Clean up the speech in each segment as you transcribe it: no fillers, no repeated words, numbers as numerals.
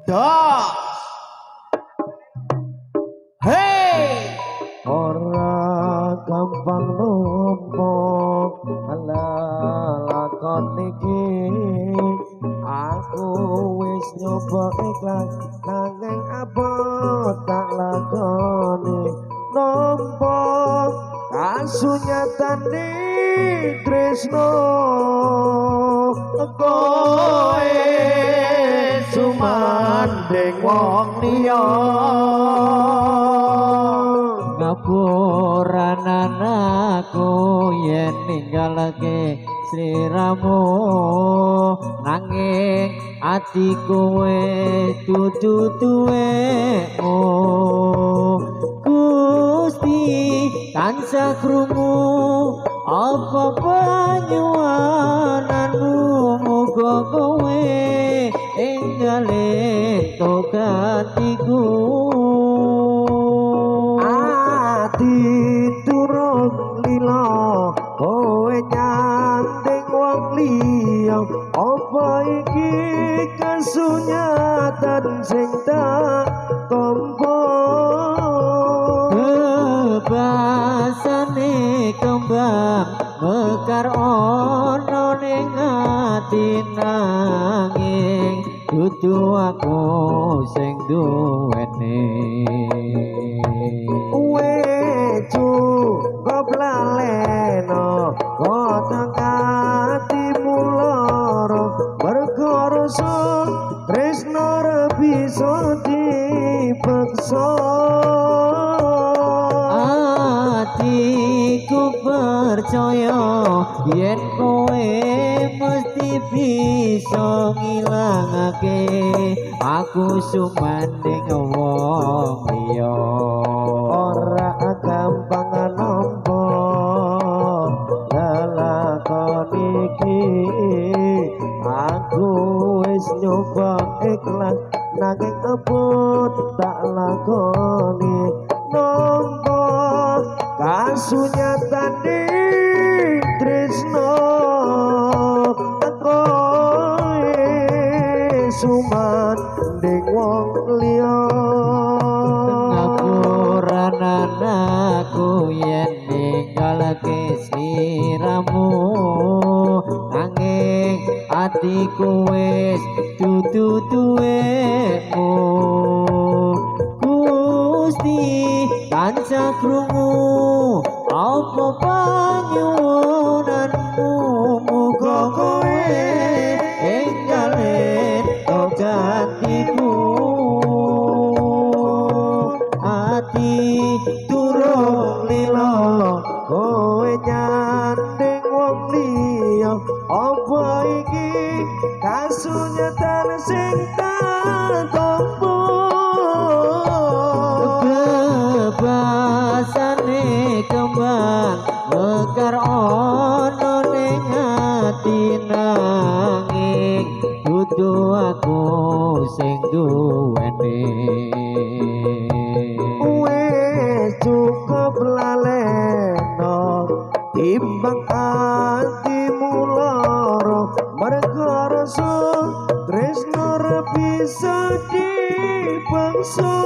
Dos. Hey, ora gampang nampa lakon iki. Aku wis nyoba ikhlas nanging abot tak lakoni nampa kasunyatane tresno kowe sumandhing wong liya. Ngapuranan aku yen ninggalake sliramu, nanging atiku wis dudu duwemu. Gusti tansah krungu apa panyuwunanmu, muga kowe enggal entuk atiku. Ati durung lila kowe nyanding wong liya, apa iki kasunyatan sing tak tampa? Bebasane kembang mekar ana ning ati, nanging dudu aku sing duweni. Wis cukup laleno kotong atimu lara, mergo rasa tresno ora bisa dipaksa. Atiku percaya yen kowe mesti bisa ngilangake aku sumandhing wong liya. Ora gampang nampa lelakon iki, aku wis nyoba ikhlas nanging abot tak lakoni nampa kasunyatane tresno kowe sumandhing wong liya. Ngapuranan aku yen ninggalake sliramu, nanging atiku wis dudu duwemu. Gusti tansah krungu apa panyuwunanmu, muga kowe enggal entuk atiku. Ati durung lila kowe nyanding wong liya, apa iki kasunyatan sing tak tampa? Bebasane kembang mekar ana ning ati, nanging dudu aku sing duweni. Wis cukup laleno timbang atimu lara, mergo rasa tresno ora bisa dipaksa.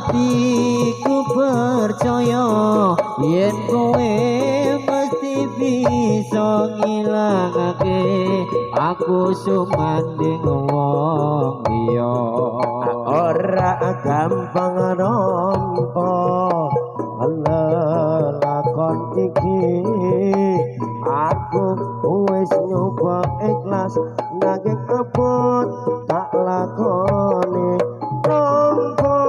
Atiku percaya yen kowe mesti bisa ngilangake aku sumandhing wong liya. Ora gampang nampa lelakon iki, aku wis nyoba ikhlas nanging abot tak lakoni nampa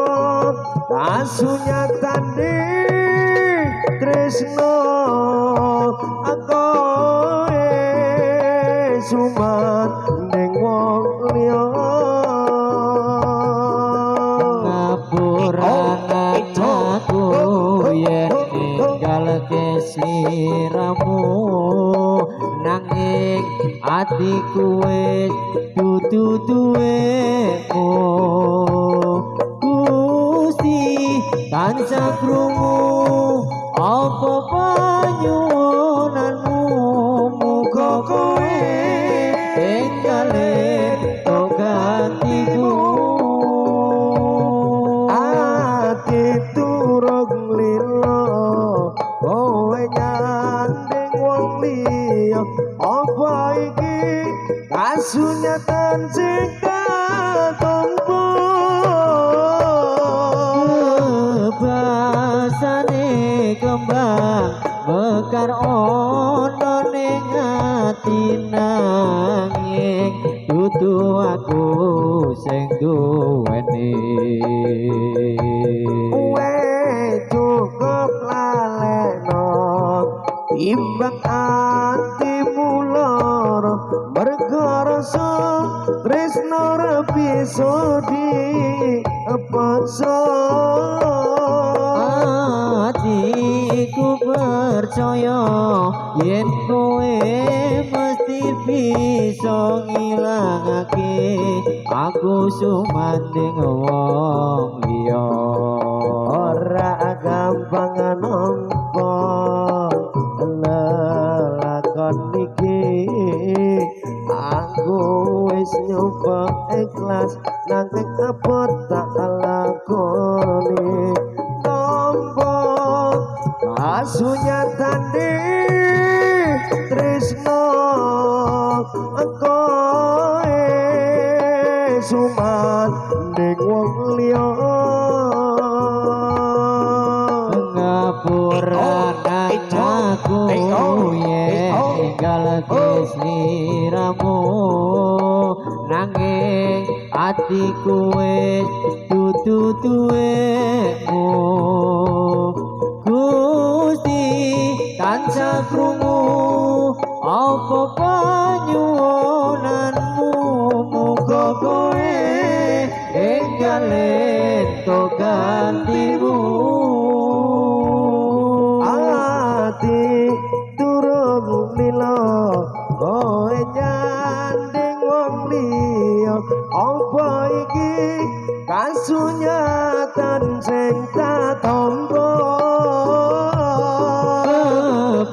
kasunyatane tresno kowe sumandhing wong liya. Ngapuranan aku yen ninggalake sliramu, nanging atiku wis dudu duwemu. Gusti tansah krungu apa panyuwunanmu, muga kowe enggal Kasunyatan sing tak tampa. Bebasane kembang mekar ana ning ati nanging dudu aku sing duweni. Wes cukup laleno timbang atimu lara mergo rasa tresno ora bisa dipaksa. Atiku percaya yen kowe mesti bisa ngilangake aku sumanding wong liya. Ora gampang nampa lelakon iki, aku wis nyoba ikhlas nanging apa tak lakoni. Nampa kasunyatane tresno kowe sumanding wong liya. Ngapuranan aku yen ninggalake sliramu nanging atiku wis dudu duwemu. Gusti tansah krungu apa panyuwunanmu, muga kowe enggal entuk gantimu. Ati durung lila kowe nyanding wong liya, apa iki kasunyatan sing tak tampa.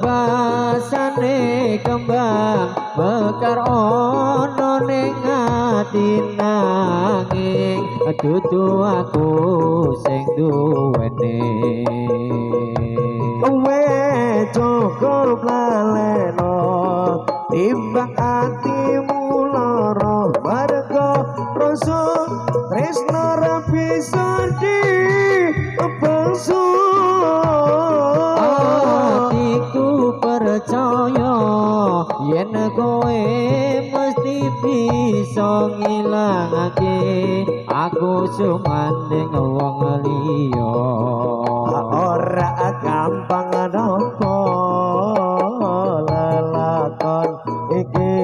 Bebasane kembang mekar ana ning ati nanging dudu aku sing duweni. Wes cukup laleno timbang atimu lara mergo rasa tresno ora bisa dipaksa. Atiku percaya yen kowe mesti bisa ngilangake aku sumanding wong liya. Ora gampang nampa lelakon iki,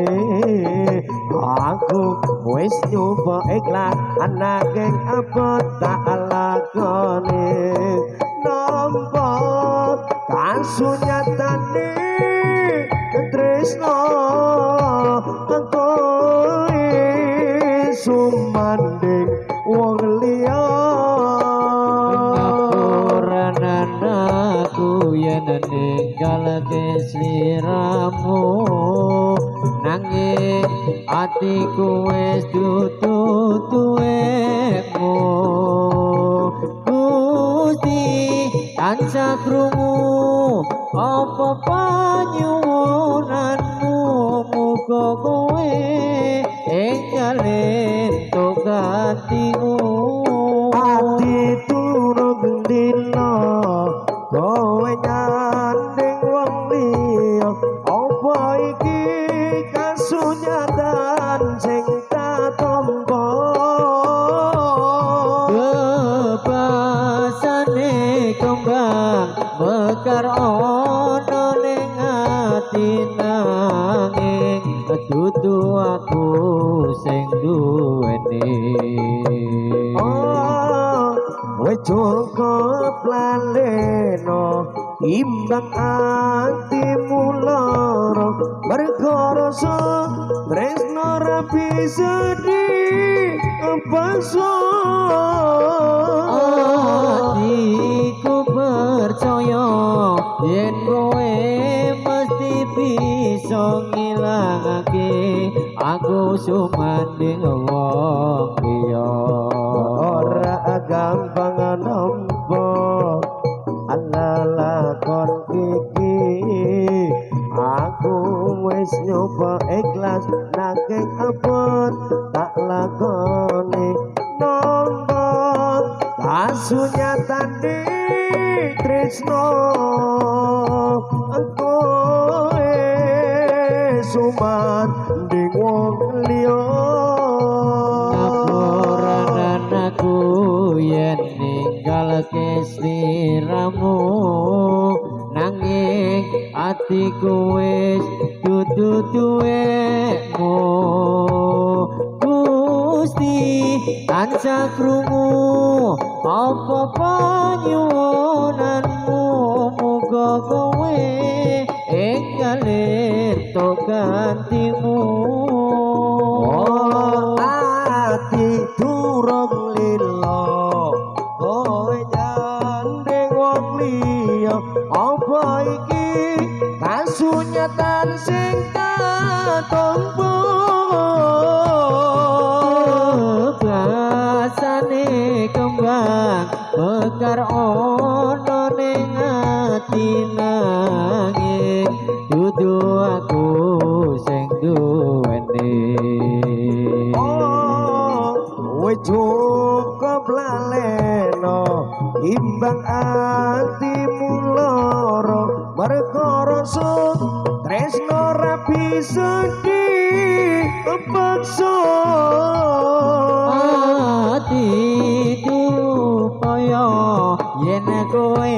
aku wis nyoba ikhlas nanging apa tak lakoni. Nampa kasunyatane tresno kowe sumanding wong liya. Ngapuranan aku yen ninggalake sliramu nanging atiku wis dudu duwemu. Gusti tansah krungu apa panyuwunanmu, muga kowe enggal entuk gantimu. Ati durung lila kowe nyanding wong liya, apa iki kasunyatan sing tak tampa. Bebasane kembang mekar ana ning ati nanging dudu aku sing duweni. Oh, wis cukup laleno timbang atimu lara mergo rasa tresno ora bisa dipaksa. Atiku percaya yen kowe mesti bisa ngilangake aku sumanding wong liya. Ora gampang nampa lelakon iki, aku wis nyoba ikhlas nanging apa abot tak lakoni nampa kasunyatane tresno kowe sumanding wong liya. Ngapuranan aku yen ninggalke sliramu, nanging atiku wis dudu duwekmu. Gusti tansah krungu apa panyuwunanmu, muga kowe enggal entuk gantimu. Oh ati durung lila kowe nyanding wong liya, apa iki kasunyatan sing katompo? Basane kembang mekar ana ning ati nanging dudu aku sing duweni. Oh wis cukup laleno imbang atimu lara, mergo rasa tresno ra bisa dipaksa. Ati upaya yen kowe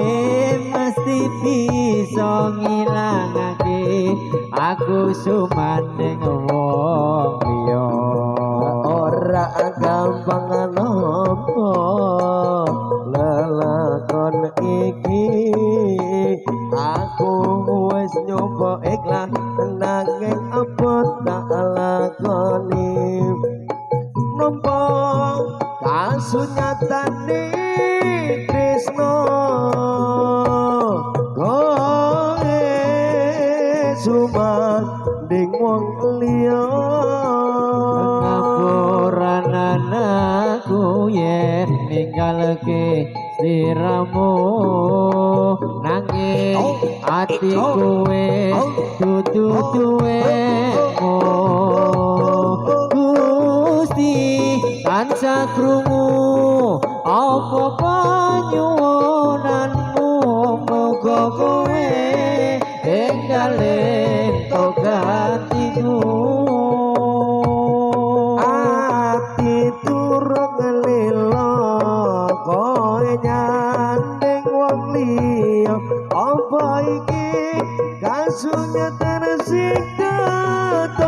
mesti bisa ngilangake aku sumanding wong liya. Ora gampang nampa lelakon iki, aku wis nyoba ikhlas nanging apa tak lakoni nampa kasunyatane tresno kowe sumanding wong liya. Ngapuranan aku yen ninggalke sliramu, nanging atiku wis dudu duwekmu. Gusti tansah krungu apa panyuwunanmu, muga kowe enggal entuk gantimu. Ati durung lila kowe nyanding wong liya, apa iki kasunyatan sing katompa?